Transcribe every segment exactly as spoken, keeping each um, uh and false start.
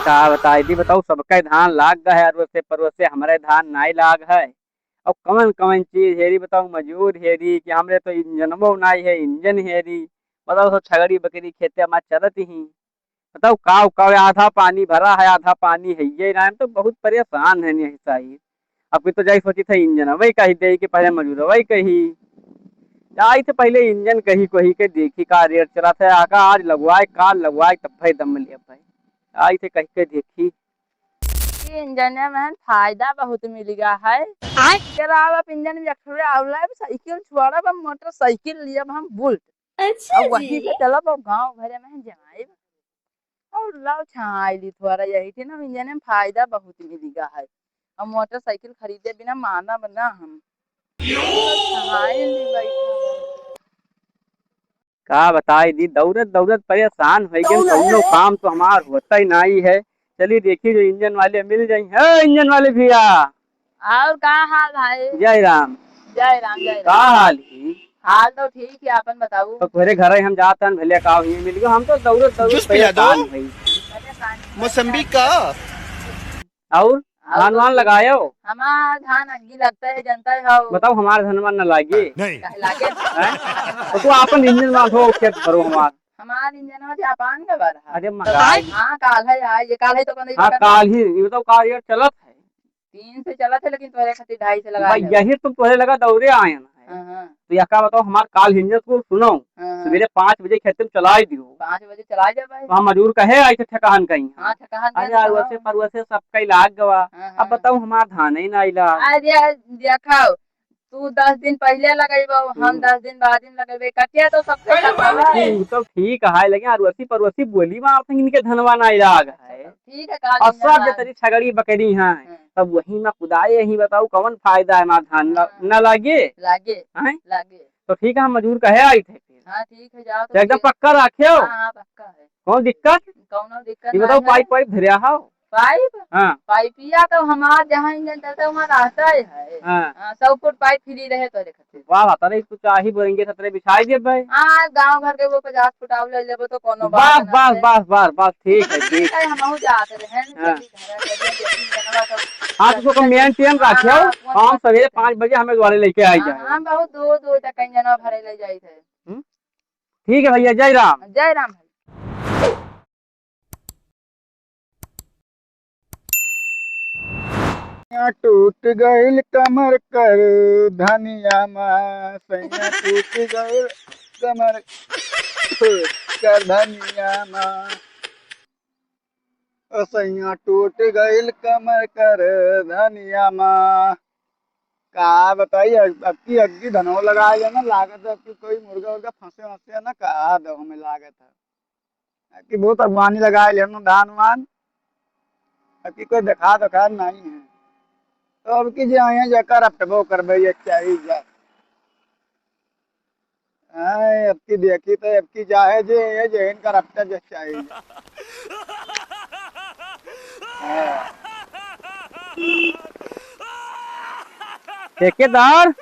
का बताई दी, बताऊ, सबके धान लाग गए है, अरोसे परोसे हमरे धान नाई लाग है। अब कवन कवन चीज हेरी, बताऊ, मजूर हेरी कि हमरे तो इंजनवो नाई है, इंजन हेरी। बताऊ, सब छगड़ी बकरी खेते हमार चलत ही। बताऊ, काव काव, आधा पानी भरा है, आधा पानी है, ये ना, हम तो बहुत परेशान है यही साइड। अब की तो जाई सोची था इंजन वही कही दे कि पहले मजूर वही कही। जाई थे पहले इंजन कही कोही के देखी का रेट चला था, आका आज लगवाए, काल लगवाए, तब भाई दम लिया भाई। आई थे कही के देखी। ये इंजन में फायदा बहुत मिल गया है। आय। के राव अब इंजन में अखरे आवला, अब साइकिल छोड़ा, अब मोटरसाइकिल लिया, अब हम बुलेट। अच्छा अब वही जी। पे चलब, अब गाँव भरे में जाए। और लाओ छाई ली थोड़ा, यही थे ना, इंजन में फायदा बहुत मिल गया है। अब मोटरसाइकिल खरीदे बिना माना बना हम। छाई ली बैठा। का बताई दी, दौड़त दौड़त परेशान हो गए, कौनो काम तो हमार होता ही नहीं है। चलिए देखी जो इंजन वाले मिल जाई। हे इंजन वाले भैया, और का हाल भाई? जय राम। जय राम, जय राम। का हाल ही? हाल तो ठीक है, आपन बताऊ। तो तोहरे घर हम जात हन, भले का हुई मिल गयो, हम तो दौड़त दौड़त जूस पिला दो। परेशान भई। परेशान मौसम्बी का? और और धान वान लगायो? हमार धान अग्गी लगता है, जनता है हो। बताओ, हमार धनवा न लागे? नहीं। काहे लागे? हैं? तो तू आपन इंजन मार हो, खेत भरो हमार। हमार इंजन में जापान का बर है। अरे मगाई। हाँ, काल है, आज, ये काल है तो कौन हाँ, काल ही, ये तो काल ये चलत है। तीन से चलत है, लेकिन तोहरे खातिर ढाई से लगा भाई, लेबे। यही तो तोहरे लगा दौड़े आए हैं। हाँ, हाँ। तो यह का बताओ, हमार काल हिंजन को सुनो। हाँ, हाँ। सवेरे पाँच बजे खेत में चलाई दियो। पाँच बजे चला जा भाई। तो हम मजूर कहे आई थे ठेकान कहीं। हाँ, ठेकान अरे कहीं यार, तो वैसे हाँ। पर वैसे सब कहीं लाग गवा। हाँ, अब हाँ। बताओ, हमार धान ही ना आइला। अरे देखो, तू दस दिन पहले लगेबो, हम हम्म। दस दिन बाद दिन लगेबे, कटिया तो सबसे कटल है। तू तो ठीक है, लेकिन अरुआसी परुआसी बोली मार संग इनके धनवा ना आइला है। ठीक है, काल और दिन सब बाद। जे तेरी छगड़ी बकरी हैं, हाँ। तब वही में कुदाए, यही बताओ कौन फायदा है, हमार धान न, हाँ। न लागे? लागे, हैं? लागे। तो ठीक है, हम मजूर कहे आई थे फिर। हाँ, ठीक है, जाओ तो तो एकदम फिर। पक्का रखे हो? हाँ, हाँ, पक्का है। कौन दिक्कत? कौनो दिक्कत ये बताओ, नहीं है। पाइप वाइप धरिया हो? पाइप? हाँ। पाइपिया तो हमार जहाँ इंजन चलता है, वहाँ रहता ही है। हाँ। हाँ, सौ फुट पाइप फ्री रहे तोरे खातिर। वाह, वाह, तरे तू चाही बोलेंगे, सतरे बिछाई दे भाई। हाँ, गाँव भर के वो पचास फुट आउर ले लेबो तो कोनो बात बस, ना बस, है। बस, बस, बस, ठीक है, ठीक। ठीक है, हमहू जात रहे हैं, हाँ। जल्दी घरे, जल्दी, जल्दी जनवा सब हाँ, तो उसको मेन टेम हाँ, रखे हो, हाँ, वो हम सब सवेरे ठीक है। पाँच बजे हमें द्वारे लेके आई हाँ, जाए। हाँ, बहुत दूर, दूर तक कहीं जनवा भरे ले जाई थे। हम्म? ठीक है भैया, जय राम। जय राम भाई। सैया टूट गइल कमर कर धनिया मा, सैया टूट गइल कमर कर धनिया मा, ओ सैया टूट गइल कमर कर धनिया मा। का बताई, अब, अब की अग्गी धनवा लगाए जाए ना, लागत है अब की कोई मुर्गा उर्गा फंसे वंसे है ना, का दो हमें लागत है। अब की बहुत अगवानी लगाए लेन धान वान, अब की कोई देखा देखा नहीं है। तो अब की जे आए हैं, जेकर अपटबो करबे, ये चाहिए जा। आए, अब की देखी तो अब की जाए जे, ये जे इनकर अपटा जे चाहिए जा। हाँ। ठेकेदार,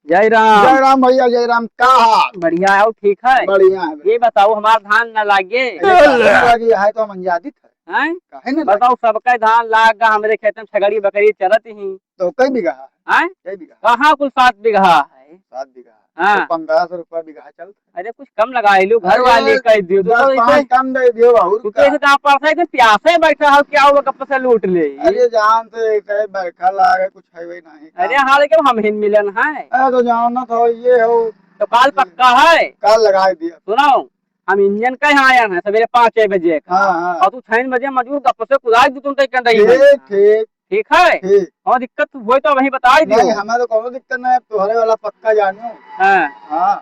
जय राम। जय राम भैया, जय राम। का हाल? बढ़िया है, ठीक है? बढ़िया है। ये बताओ, हमार धान न लागे? अरे, काहे न लागे? है तो हम अंजादित है। हैं? काहे न लागे? बताओ, सबका धान लाग गा, हमरे खेत में छगड़ी बकरी चरत ही। तो कई बीघा है? हैं? कई बीघा? कहाँ कुल सात बीघा है? सात बीघा। हाँ। तो पन्द्रह सौ रुपया बीघा चल। अरे, कुछ कम लगाई लो, घर अरे, वाली कह दियो, तू दस तो पाँच ऐसे, कम दे दियो, और तू तो का? ऐसे कहाँ पड़ता है, एकदम प्यासे बैठा हो, क्या हुआ, कब से लूट ले? अरे, जान से कहे बरखा लागे, कुछ है वही नहीं, अरे, काम। हाँ, लेकिन हम ही मिलन है। अरे, तो जान ना था, ये हो। तो काल पक्का है? काल लगाई दिया। सुनो, हम इंजन का यहाँ आया है सवेरे पाँच बजे का। हाँ, हाँ। और तू छह बजे मजूर गप से कुदाई दू, तुम तो एक घंटा ही ठीक, बैठा। ठीक। ठीक है? ठीक। और दिक्कत होई तो वहीं बताई दियो। नहीं, हमें तो कोनो दिक्कत नहीं है, तोहरे वाला पक्का जानो। हाँ। हाँ।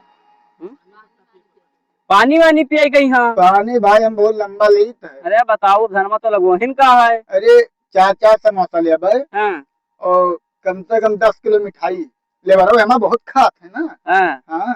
हम्म? पानी वानी पियाई गई हाँ? पानी भाई हम बहुत लंबा लेत है। अरे बताओ, धनमा तो लगोहिन का है? अरे चार चार समोसा ले भाई। हाँ। और कम से कम दस किलो मिठाई ले रहो, हमारा बहुत खात है ना। हाँ। हाँ।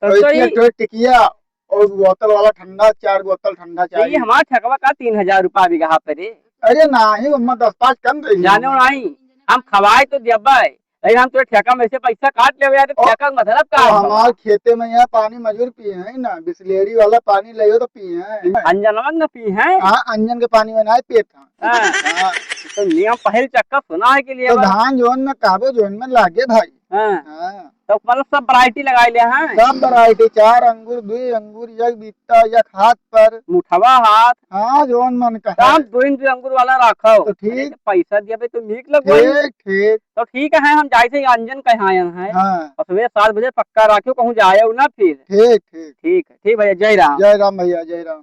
तब तो और तो ये, ये तो टिकिया और बोतल वाला ठंडा, चार बोतल ठंडा तो ये चाहिए। हमार ठेकवा का तीन हजार रुपया बीघा पे रे। अरे नाही, ओमा दस पाँच कम दे जाने दीजिए। नाही, हम खवाए तो देबे, नहीं, हम तो ठेका में से पैसा काट लेवे यार, तो ओ, ठेका का मतलब का तो है? हमार खेते में यहाँ पानी मजूर पिए हैं ना, बिसलेरी वाला पानी ले तो पिए हैं। अंजनवा न पिए हैं? हाँ, अंजन के पानी में ना पिए था। हाँ। हाँ। तो नियम पहल चक्कर सुना है के लिए तो बस। धान जोन में काबो जोन में लागे भाई। हाँ। हाँ। तो मतलब सब variety लगाई ले हैं? सब variety, चार अंगूर, दुई अंगूर, एक बीता, एक हाथ पर। मुठवा हाथ। हाँ, जोन मन का तो है। हम दुई दुई अंगूर वाला राखो। तो ठीक। अरे, पैसा दिया बे तो नीक लगो। ठीक, ठीक। तो ठीक है, हम जाए थे अंजन कहाँ आए हैं। हाँ। और सुबह सात बजे पक्का राखियो, कहूँ जाए ना फिर। ठीक, ठीक। ठीक है, ठीक भैया, जय राम। जय राम भैया, जय राम।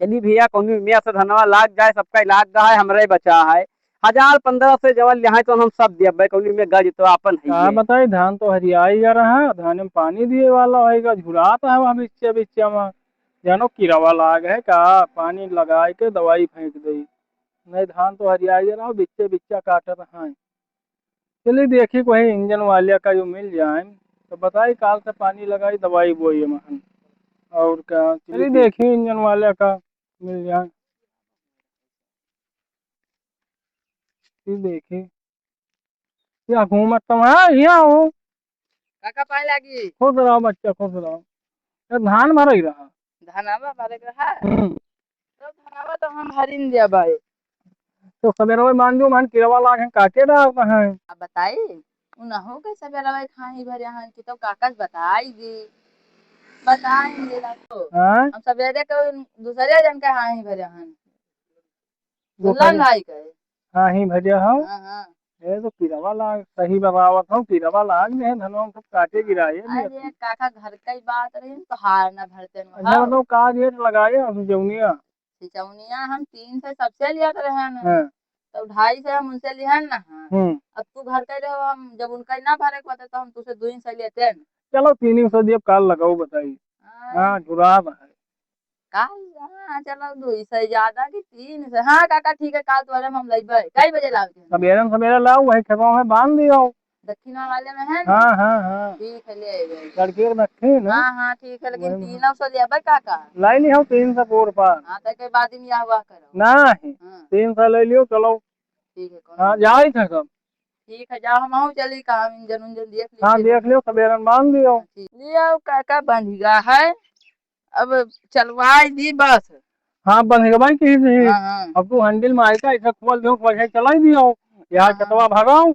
चली भैया, कौनो में से धनवा लाग जाए, सबका लाग गया है, हमरे बचा है। हजार पन्द्रह से जवन लिहाई तो हम सब दिया भाई, कौनो में गज तो आपन है का ये। बताई, धान तो हरियाई जा रहा, धान में पानी दिए वाला होएगा, झुरात है वहाँ बिच्चे बिच्चे में। जानो किरवा लाग है का, पानी लगाए के दवाई फेंक दे। नहीं, धान तो हरियाई जा रहा, बिच्चे बिच्चा काटत हैं। चलिए देखी कोई इंजन वाले का जो मिल जाए तो बताई, काल से पानी लगाई, दवाई बोई हम। और का, चलिए देखी इंजन वाले का मिल जाए। ये देखी, या घूमत तो है, यहाँ हो। काका पाए लागी। खुश रहो बच्चा, खुश रहो। ये धान भरई रहा। धानवा भरे के रहा। हम्म। तो धानवा तो हम भरिन दिया भाई। तो सवेरे में मान जो मान किरवा लाग है, काटे रहा है। अब बताई, उनहु के सवेरे में खाही भरे हन कि तो काका से बताई दी। बताई देला तो। हाँ? हम सवेरे के उन दूसरे जन के हाही भरे हन। दुल्हन भाई कहे। हाँ, ही भैया हो। हाँ, हाँ। ये तो किरवा लाग, सही बतावत हो, किरवा लाग में है, धनवा हम सब काटे गिराए हैं। अरे काका, घर का ही बात रही, तो हार ना भरते न अच्छा, हार। मतलब का रेट लगाए हो सिचौनिया? सिचौनिया हम तीन सौ सबसे लिया रहे हैं। हाँ। तो ढाई सौ हम उनसे लिहन ना, हाँ। हम्म। अब तू घर का रहो, हम जब उनका ही ना भरे के होते, तो हम तुझसे दो ही सौ लेते हैं। चलो, तीन ही सौ दिए, काल लगाओ, बताई। हाँ। हाँ, जुराब है। का? हाँ, चलो, दुई सौ ज्यादा कि तीन सौ। हाँ, काका, ठीक है, काल तोरे में हम लइबे। कई बजे लाओ के? सबेरन सबेरे लाओ, वही खेतवा में बांध दियो। दक्षिणा वाले में है ना? हाँ, हाँ, हाँ। ठीक है, ले आइबे। लड़के के दक्षिण, हाँ? हाँ, हाँ, ठीक है, लेकिन वही में। तीनों सौ लेबे, काका। लाई लिहो तीन सौ पोर पार। हाँ, तो के बाद में यह हुआ करो। नहीं, हाँ। तीन सौ ले लियो, चलो। ठीक है, कौन हाँ, बात? जाई था सब। ठीक है, जाओ, हम आऊँ, चली काम, इंजन उंजन देख ली हाँ, फिर। देख लियो, सबेरन बांध दियो। हाँ, ठीक। लियो, काका, बंध गया है। अब चलवाई दी बस। हाँ, बंधेगा भाई, किसी से। हाँ, हाँ। अब तू हैंडल में आएगा, ऐसा खोल दो, वैसे चलाई दियो। यार, हाँ। कतवा भगाओ।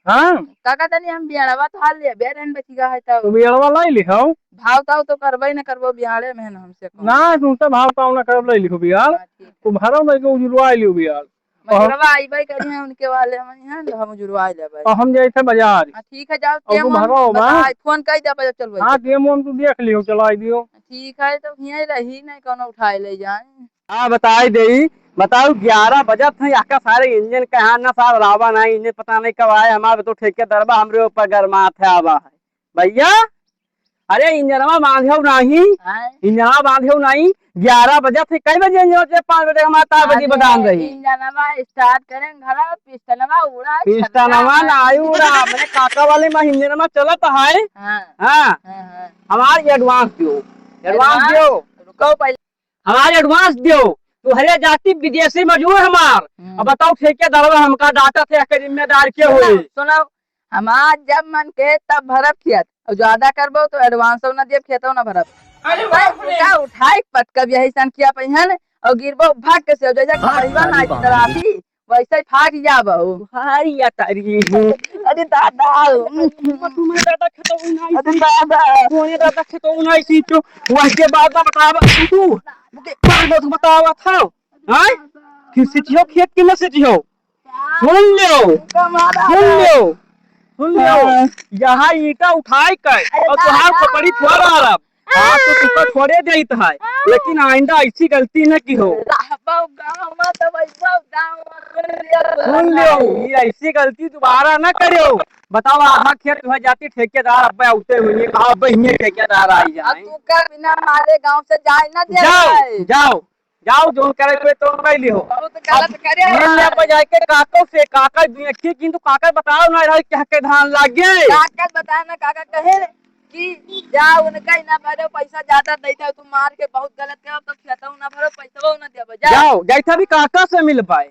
हाँ। काका, तनी हम बियड़वा तो हाल ले, बेरन बचिगा है तब। तो बियड़वा लाई ली हो। भाव ताव तो करबे न करबो, बियाड़े में है ना हमसे कौन। ना, तुमसे भाव ताव ना करब, लाई लिहो बियाड़। हाँ, ठीक है। तू भरो नहीं के उजुलवा लियो बियाड़। मजुरवा आइबे करी है उनके वाले में, है ना, हम उजुलवा लेबे। और हम जाए थे बाजार। हाँ, ठीक है, जाओ, और तू टेम भरो बा। बताए, फोन कर दे, बजे चलबे। हाँ, टेम हम तू देख लियो, चलाई दियो। ठीक है, तो हियाँ रही, नहीं कोनो उठाए ले जाए। हाँ, बताई देई, बताओ, ग्यारह बजत है, यहाँ का सारे इंजन कहाँ ना साहब, रावा ना इंजन, पता नहीं कब आए, हमारे तो ठेकेदार बा, हमरे ऊपर गरमात है, आवा है। भैया, अरे इंजनवा बांधेउ नाही, हाँ। इंजनवा बांधेउ नाही, ग्यारह बजत है, कई बजे इंजन होते? पाँच बजे हमारे तार बजी अरे, बदान रही। इंजनवा start करें, घरा पिस्टनवा उड़ा, पिस्टनवा छल्ला ना आई उड़ा, मैंने काका वाले में इंजनवा चलत है। हाँ। हाँ। हाँ, हाँ। हमार advance दियो, advance advance? दियो। रुको पहले। हमार advance दियो। तू हरे जाति विदेशी मजूर हमार। हम्म। अब बताओ ठेकेदारवा हमका डांटत है, एकर जिम्मेदार के सुनो, होई? सुनो, हमार जब मन के तब भरब खेत, और ज्यादा करबो तो advance ना देब, खेतो ना भरब। अरे बाप रे। उठा, उठाई पटकब यही सन किया पहिन, और गिरबो भाग के से, जैसे हाथ कपड़िया ना भारी की तरह बाप रे। आती, वैसे ही फाट जाबो। हाय या तारी। अरे दादा। तुम्हारे दादा खेतो नहीं अरे थी। दादा। तुम्हारे दादा खेतो नहीं थी तो वह के बाद ना बतावा तू। बाद में तू बतावा था। हाँ? कि सिटियो खेत की ना सिटियो। सुन लियो। सुन लियो। सुन लियो। हाँ। यहाँ ईंटा उठाए के अरे और तुहार दादा। खोपड़ी फोड़ डालब। आज तो तुका छोड़े देत है, लेकिन आइंदा ऐसी गलती न किहो। रहबो गाँव में तो वैसो गाँव में सुन लियो, ये ऐसी गलती दोबारा न करियो। बताओ, आधा खेत हो जाती, ठेकेदार अब आउते हुए, कहा अब हिये ठेकेदार आई अब जाए। तू का बिना मारे गाँव से जाए ना दे जाओ, भाई। जाओ, जाओ, जो करे कोई तो कर लिहो। बहुत गलत अब करे मिल ले है। बजाए के काको से, काका दुनिया की, किंतु काका बताओ ना रहा क्या के धान लाग गए। काका बताए ना, काका कहे कि जा उनका ही ना भरो, पैसा ज्यादा देता है, तू मार के बहुत गलत करो, तो खेतऊ ना भरो, पैसा ना देबो, जा। जाओ, जैसा भी काका से मिल पाए।